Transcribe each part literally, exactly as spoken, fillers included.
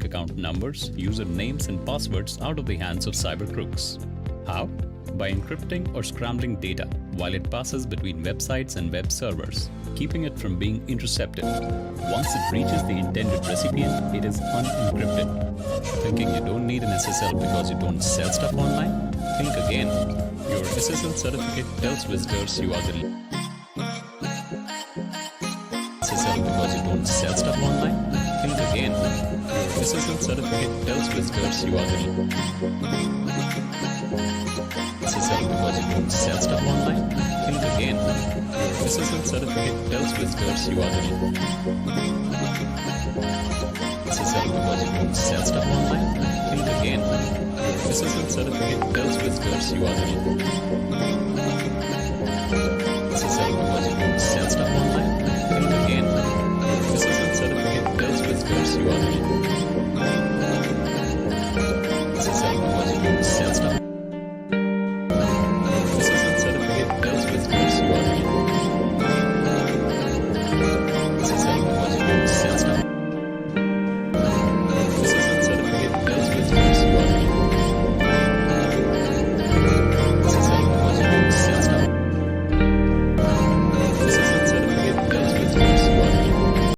account numbers, usernames, and passwords out of the hands of cyber crooks. How? By encrypting or scrambling data while it passes between websites and web servers, keeping it from being intercepted. Once it reaches the intended recipient, it is unencrypted. Thinking you don't need an S S L because you don't sell stuff online? Think again. Your S S L certificate tells visitors you are the S S L because you don't sell stuff online? Think again. Your S S L certificate tells visitors you are the S S L because you don't sell stuff online? Think again. Your S S L certificate tells visitors you are the S S L because you don't sell stuff online? Think again. Your S S L certificate tells visitors you are the S S L because you don't sell stuff online? Think again. Your S S L certificate tells visitors you are the S S L because you don't sell stuff. S S L certificate tells visitors you are the S S L because you don't sell stuff. S S L certificate tells visitors you are the S S L because you don't sell stuff. S S L certificate tells visitors you are the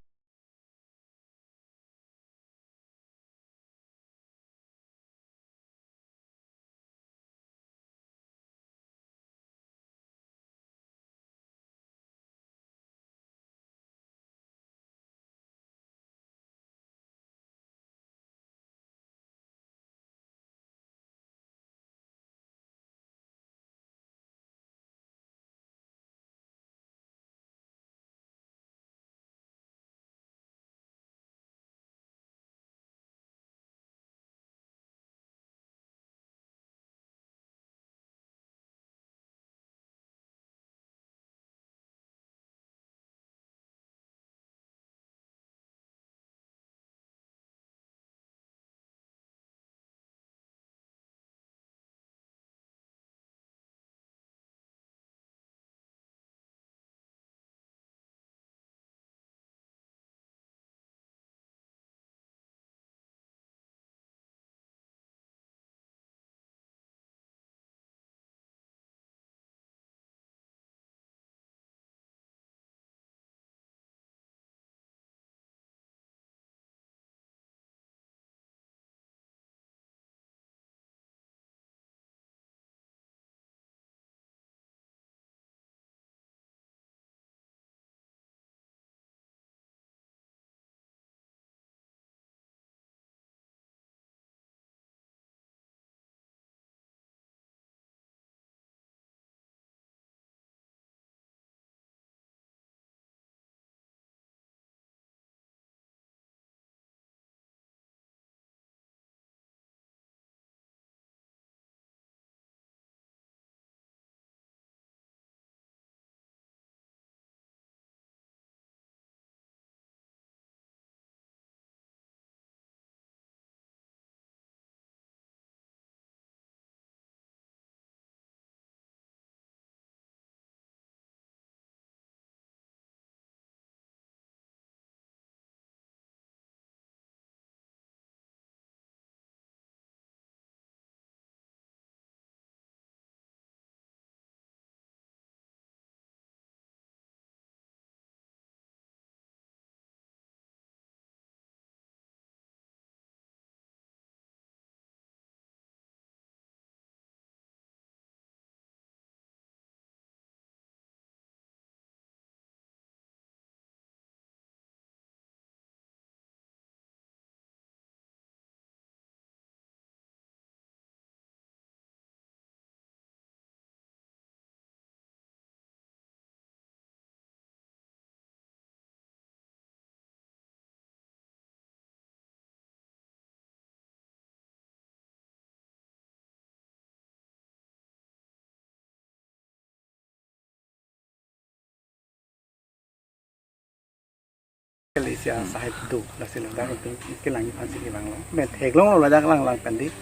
Malaysia Hmm. sahai do lasi ladak itu kelang aphansi kevanglo. Men theklonglo ladak lang lang pen di.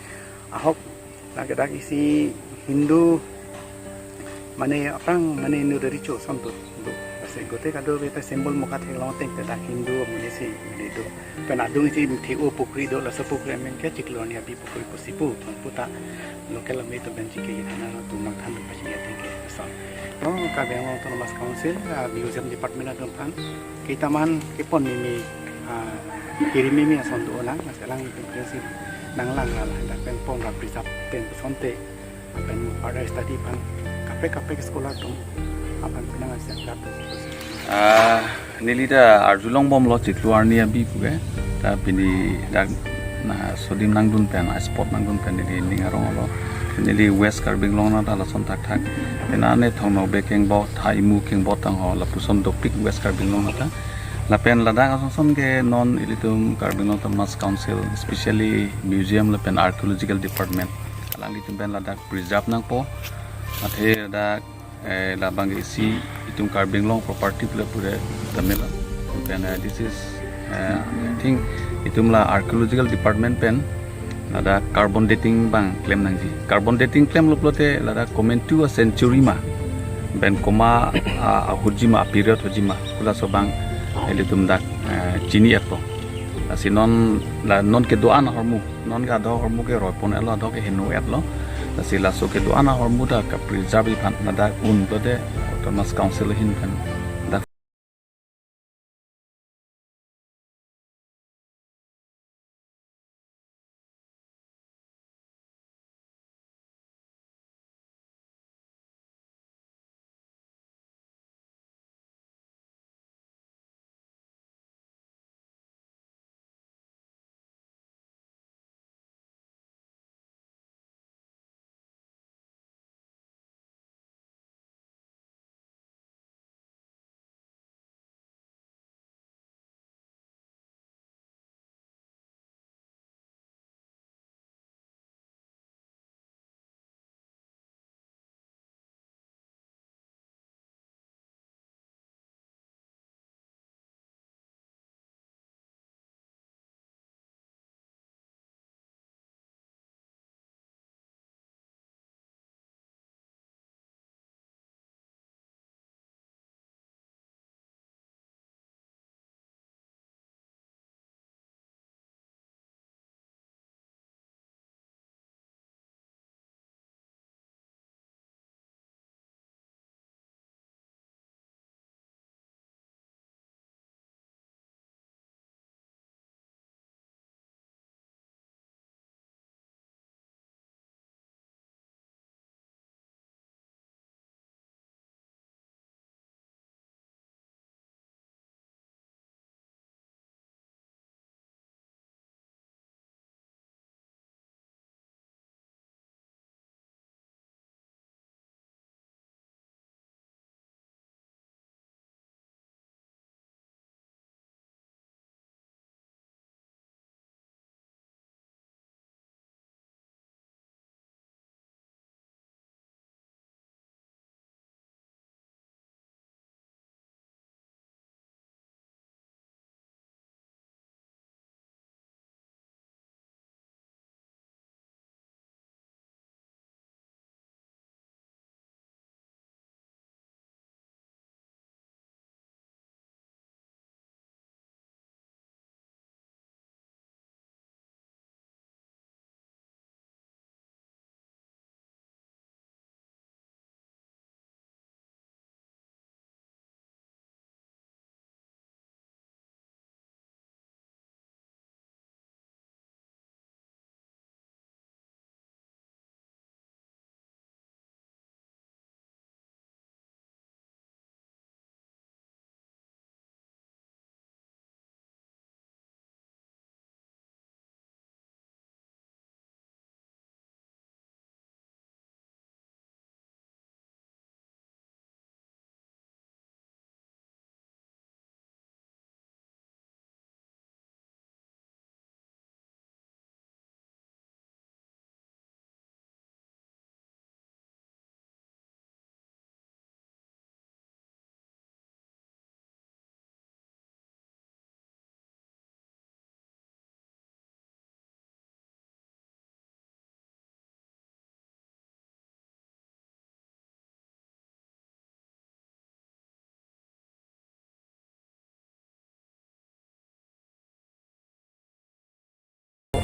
Ahok ladak dak isi Hindu mane aphrang mane Hindu dari cho santo do. Gote kadokave ta symbol muka theklong ateng pen dak Hindu amonit si mene do. Pen adung isi the-o pukri do, laso pukri amen ke Chiklo Arni Abi pukri pusi pu. Pu ta local amonit atum pen chike thana atum nangthan pachini ateng ke ason. Mo Karbi Anglong Autonomous Council, ah, Museum Department atum aphan ketaman kepon mimi, ah, kiri mimi ason do nang, lasi alanglitum pensi nanglang la dak pen pon ra preserve pen asonte, lapen further study aphan kaprek kaprek scholar atum aphan penang asi angkat. Ah, neli ta arjulong bomlo Chiklo Arni Abi puke. Ta pini dak na sodim nangdun pen, a spot nangdun pen neli ning aronglo. Neli West Karbi Anglong nata lason thakthak. Pena ne thongno be kengbot, tha imu kengbot tangho, lapuson dopik West Karbi Anglong nata. Lapen ladak ason son ke non ilitum Karbi Anglong Autonomous Council, especially Museum lapen Archaeological Department, alanglitum pen ladak preserve nangpo. Athe ladak, eh, labang isi itum Karbi Anglong property pule pure tamil. Pen, eh, this is, eh, I think itum la Archaeological Department pen ladak carbon dating abang klem nangji. Carbon dating klemlo pulote ladak komantu a century ma, pen koma, ah, ahutji ma, a period hutji ma, pu laso abang ilitum dak, eh, chini-etpo. Lasi non la non kedo-an ahormu, non ke adho ahormu ke roipon-etlo, adho ke heno-etlo. Lasi laso kedo-an ahormu ta ka preserve aphan ladak un pulote Autonomous Council ahin pen dak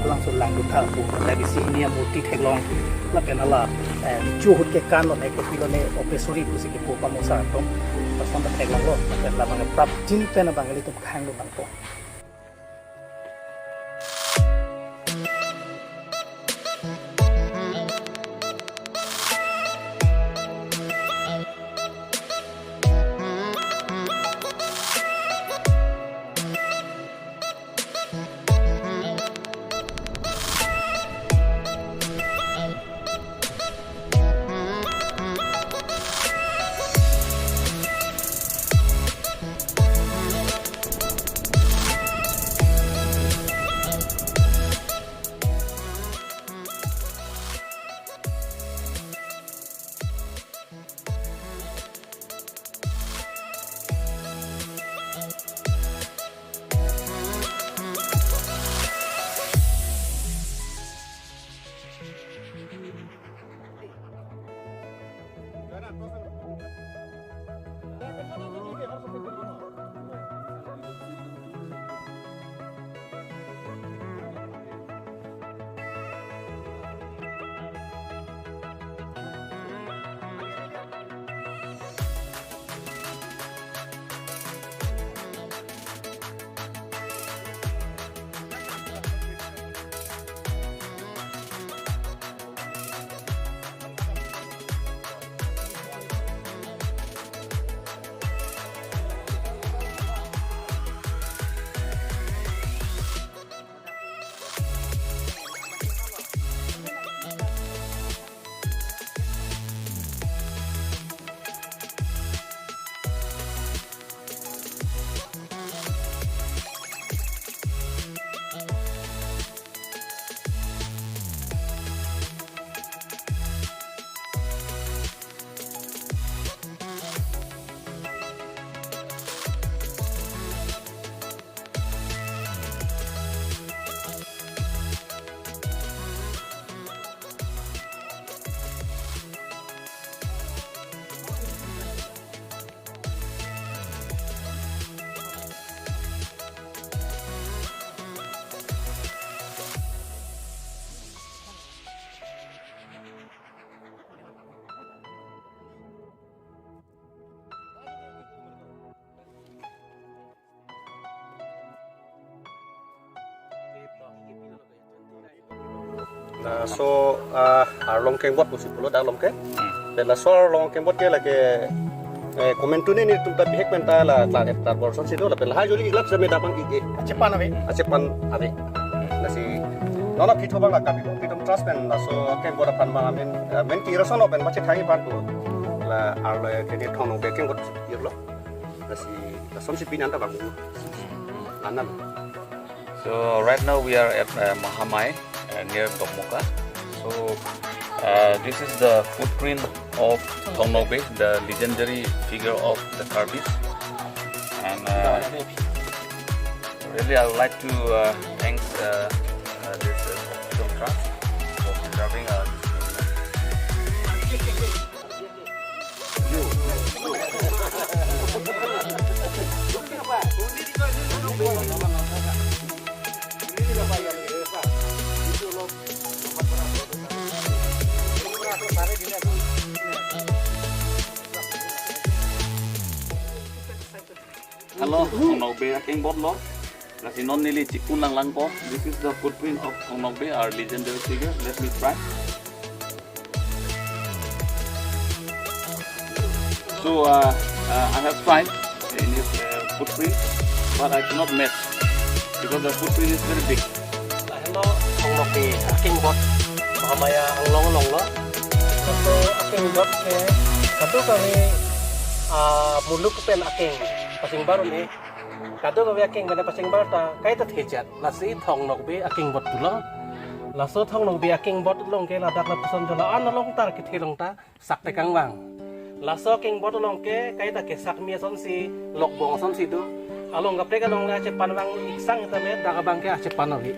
Langso langdun tha pu, lake si hini amurti theklong, lapen hala, eh, chu ahut ke kan lo ne, kopilo ne, ope suri pusi kepu pamosa atum, lason ta theklonglo, lapen labang prapjin pen abang ilitum khang lo bang po. Laso, ah, arlong kengbot pusi pulo dak along ke. Hmm. Lapen laso arlong kengbot ke lake, eh, komantu ne nelitum ta bihek pen ta la tla et ta borson si do lapen lahai juli ilap seme dak abang ik-e. Achepan ave. Achepan ave. Lasi non aphi tho abang la kapi phi atum trust pen laso kengbot aphan abang amen, eh, men ti rason pen pachethang-i aphan pu. La arlo ke ne Thong Nokbe kengbot pusi irlo. Lasi lason si pini anta bang. Lanan. So right now we are at, uh, Mahamai, uh, near Dokmoka. So, uh, this is the footprint of Thong Nokbe, the legendary figure of the Karbis. And, uh, really, I would like to, uh, thanks, uh, uh, this, uh, Hospital Trust for preserving, uh, this monument. Hello, Thong Nokbe akengbot lo. Lasi non neli chikun lang lang ko. This is the footprint of Thong Nokbe, our legendary figure. Let me try. So, uh, uh, I have tried in his, uh, footprint, but I cannot match because the footprint is very big. Hello, Thong Nokbe akengbot Mahamaya Anglong along lo. So, akengbot ke kadokave, ah, muluk pen akeng pasingbar un-e. Kadokave akeng pen pasingbar ta kaita thejat. Lasi Thong Nokbe akengbot pulo. Laso Thong Nokbe akengbot along ke ladak lapuson jala an along tar kethe along ta sak tekang vang. Laso akengbot along ke kaita ke sakmi asonsi, lokbong asonsi do. Along kaprek along le achepan vang iksang ta le dak abang ke achepan ave.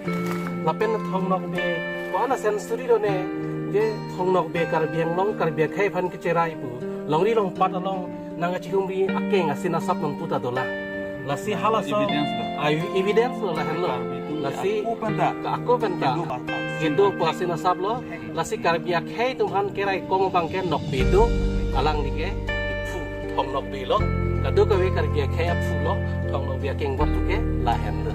Lapen Thong Nokbe ko-an a-century do ne, je Thong Nokbe Karbi Anglong Karbi akhei aphan kecherai pu. Longri longpat along nangkachihumri akeng asin asap nonpu ta dolang. Lasi halaso evidence lo. Ah, evidence lo lahenlo. Karbi atum Lasi ako penta, ako penta kedo pu asin asaplo. Lasi Karbi akhei atum aphan keraikom abang ke Nokbe do, alangli ke iphu Thong Nokbe lo. Kadokave Karbi akhei aphu lo, Thong Nokbe akengbot atum ke lahen do.